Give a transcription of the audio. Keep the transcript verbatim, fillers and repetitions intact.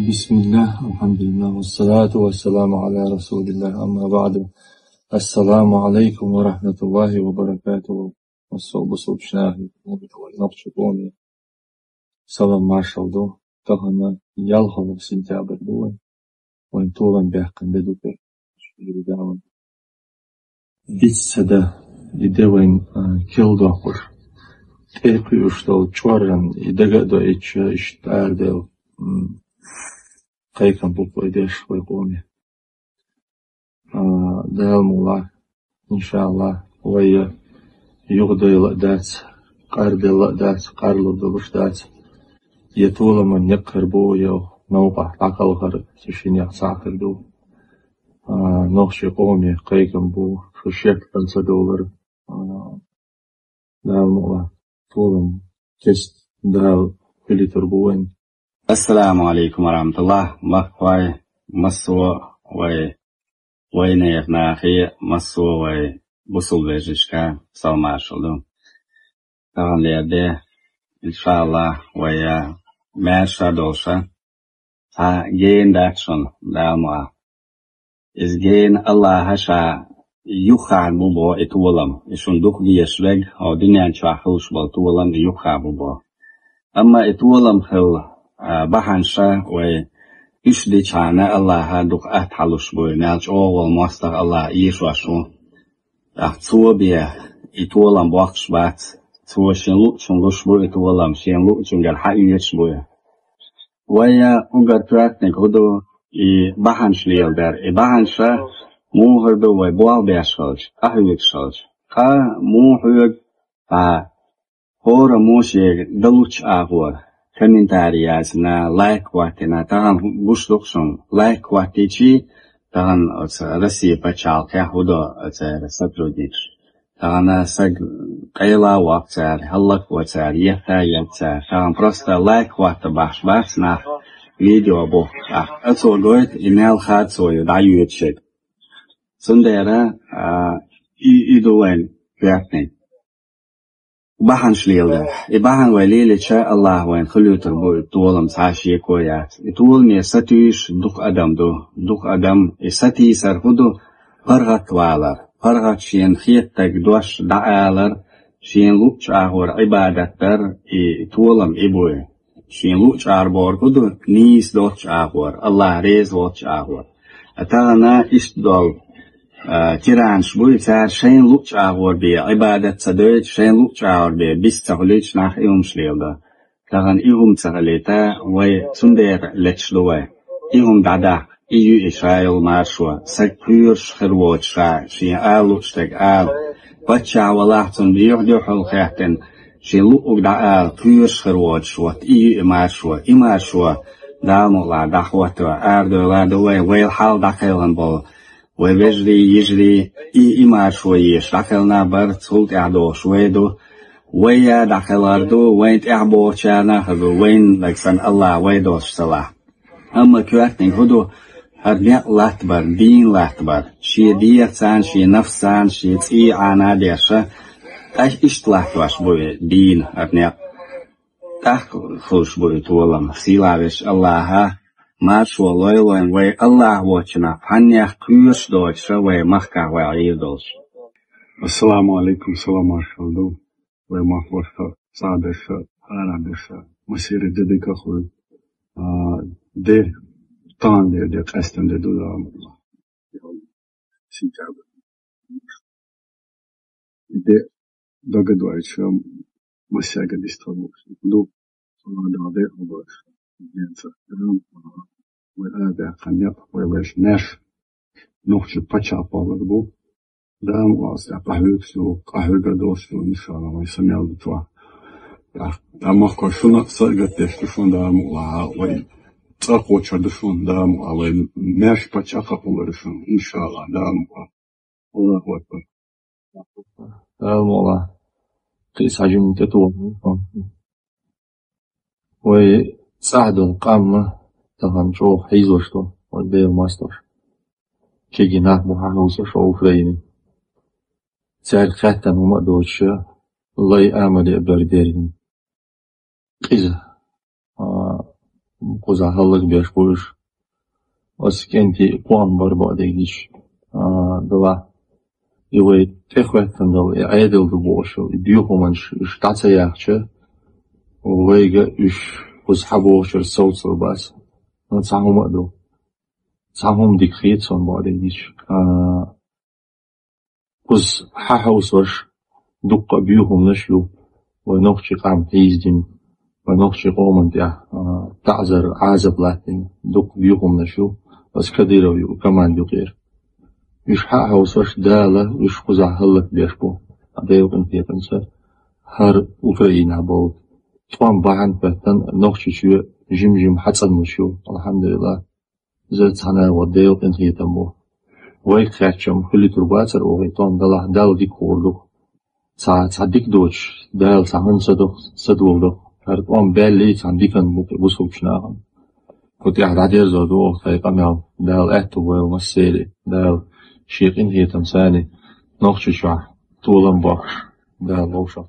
بسم الله، الحمد لله، والصلاة والسلام على رسول الله، أما بعد. السلام عليكم ورحمة الله وبركاته. Массо а бусалба нахе, вай нохчий къоме салам маршалла ду. Тахан ялхалгӀа сентябрь ду вайн. Вайн толам баьккхина де ду кхы. Бицца да, и де вайн, а, кел доккхуш, тӀе а кхуьуш долу чӀорран, и дага а доуьйтуш, иштта арадаьлла, м, кхайкхам бу вай деш, вай къоме. А, Дала мукъ лахь, иншааллахӀ, вай юхадайла а дац, къарделла а дац, къарлур долуш дац. Я толаман некъ хир бу, я новкъахь дӀакхалхар цу шиннех цхьаъ хир ду. А, нохчий къоме кхайкхам бу, шу шек а ца довлар. А, Дала мукъ лахь, толам, кест Дала хуьлуьйтур бу вайн. Ассаламу алейкум ва рахматуллах, махкахой, массо а вай, вайнехан нахе, массо а вай бусалба вежаршка салам маршалла ду. Таханлера де, иншааллахӀ, вай, а, маьрша долуш, цхьа гена дац шуна, Дала мукъ лахь. Иза гена АллахӀа Ша юххехь бу боху и толам, и шуна дукха дезаш верг, хӀокху дуьнен чохь хуьлуш болу толам и юххехь бу боху. Амма и толам хилла, а, бахьанаш вай уьш дичхьана АллахӀа дукха атта хьалуш бу, мел чӀогӀа волу мостагӀа АллахӀа эшош ву. ТӀаккха Цо бен и толам боккхуш бац, Цо Шен луъучунна луш бу и толам, Шен луъучуьнгара хьаоьцуш бу. Вай уггар коьртаниг хӀун ду, и бахьанаш леладар. И бахьанаш муха хир ду, вай болх беш хилча, къахьоьгуш хилча. Ткъа муха хьоьгу, ткъа хӀора муха шега дан луучу агӀор, комментарий яздина, лайк хӀоттийна, тахана гуш ду-кх шуна, лайк хӀоттийчий, тахана оцу Россия пачхьалкхехь хӀун до оцара сотрудникаш. Тахана саг къайла а воккху цара, хӀаллакво цара, етта а етта цара. Тахана просто лайк хӀотта бахьаш бац нах, видео бу. ТӀаккха цо гойту, и мел хадсо ю дӀайоьду шега. Цундела, а, и, и ду вайн коьртаниг. Бахьанаш леладар. И бахьана вай лелийча, АллахӀа вайна хуьлуьйтур бу и толам, цхьа а шеко яц. И толаме сатуьйсуш дукха адам ду. Дукха адам, и сатийсар хӀун ду? ПаргӀатвалар. ПаргӀат, шена хетарг дош дӀаалар, Шен луъучу агӀор Ӏибадат дар, и толам и бу. Шен луъучу агӀор бохург хӀун ду? Нийса долчу агӀор, АллахӀ реза волчу агӀор. Ткъа тахана иштта долу, а, тиранаш бу, и цара шайна луъучу агӀор бен Ӏибадат ца дойту, шайна луъучу агӀор бен биса ца хуьлуьйтуш нах и хӀумаш леладо. Тахана и хӀума ца хилийта, вай цундела леташ ду вай. И хӀума дӀадаккха, и ю и ша йолу маршо, саг кхоьруш хир воцуш ша, шен ала луъуш дерг ала. Паччахь валахь, цунна юьхь-юьхьал хаьттина, шен луъург дӀаала, кхоьруш хир воцуш, вот и ю и маршо. И маршо, Дала мукъ лахь, дӀахӀотто, арадойла а ду вай, вайл хьал дӀакхелхина болу вай вежарий, йижарий, и, и маршо езаш дӀакхелхина а бара, цул тӀаьхьа дохуш вай ду. Вай а дӀакхелхар ду, вайна тӀаьхьа бохучарна а хир ду, вайна нагахь санна АллахӀа вай долуш ца лахь. Амма коьртаниг хӀун ду? ХӀара некъ латтабар, дийна латтабар. Шен дегӀаца, шен нафсаца, шен цӀий Ӏана а деш, аш иштта латтош бу и дийна хӀара некъ. ТӀаккха хуьлуш бу и толам. Сийлахь везачу АллахӀа маршо лойла вайна, вай АллахӀ воцчунах цхьаннех кхоьруш доцуш вай махкахь вай Ӏийр долуш. Ассаламу алейкум, салам маршалла ду. Вай махкахь цӀа берш, ара берш, масири де дика хуьлу. А, де, тан де, де, къаьстина де ду, Дала мукъ лахь. Сентябрь. И де дагадойтуш массаьрга дистхуьлуш ду. Салам Дала декъала дойла. Вай арадаьккхина некъ, вай вешан маьрша нохчийн пачхьалкх кхоллар бу. Дала мукъ лахь, цкъа къахьоьгуш ду, къахьоьгур долуш ду, иншаллахӀ, вай са мел ду чохь. ТӀаккха махкахой, шуна а сагатдеш ду шуна, Дала мукъ лахь, вай цӀа кхочур ду шуна, Дала мукъ лахь, вай маьрша пачхьалкх кхоллар ду шуна, иншаллахӀ, Дала мукъ лахь. Аллаху акбар. Дала мукъ лахь, кхин а схьа жимма тӀетоха. Вай цӀахь долу къам тахана чӀогӀа хьийзош ду, вай Делан мостагӀаш. Кегий нах бу хьахевшаш Украине. Цаьрга хаьттина хӀума а доцуш, лай амале а бер дерриг. Къиза, а, кхузахь хӀаллакбеш бу уьш. Оцу кӀентий кхоам бар бакъдерг дича, а, дала, и вай тӀехӀоьттина долу, и Ӏедал ду бохуш йолу, и доьхамаш уьш дӀа ца яхча, вайга уьш кхуза хьан бохучуьра совцалур бац. Ну, цхьа хӀума а ду. Цхьа хӀума дика хета суна бакъдерг дича. А, кхуза хьан хьовсуш, дуккха а боьхамаш ю, вай нохчийн къам хьийзадина, вай нохчийн къоман тӀехь, а, таӀзар, Ӏазап латтийна, дуккха боьхамаш ю, оцу Кадыровн команда юкъера. Уьш хьан хьовсуш, Дала уьш кхузахь хӀаллакбеш бу, а, Делан къинхетамца, хӀара Украинахь болу. ТӀом бахьана хӀоьттина Нохчийчоь жим-жима хьацӀанмаш ю, алхьамдулиллахӀ. Иза цхьана а ван Делан къинхетам бу. Вайга хаьттича-м, хуьлуьйтур бацара вай тӀом, делахь Далла дика хуур ду-кх. Цхьа, цхьа дика доцуш, Дала цхьа хӀума са доху, са дола доху. ХӀара тӀом баьллий цхьана диканна бу-кх бусулбачу нахана. Кху тӀехь дӀадерзор ду оха тхайн къамел. Дала аьтту бойла массеран. Дала Шен къинхетамца Нохчийчохь толам бохкуш, Дала вовшах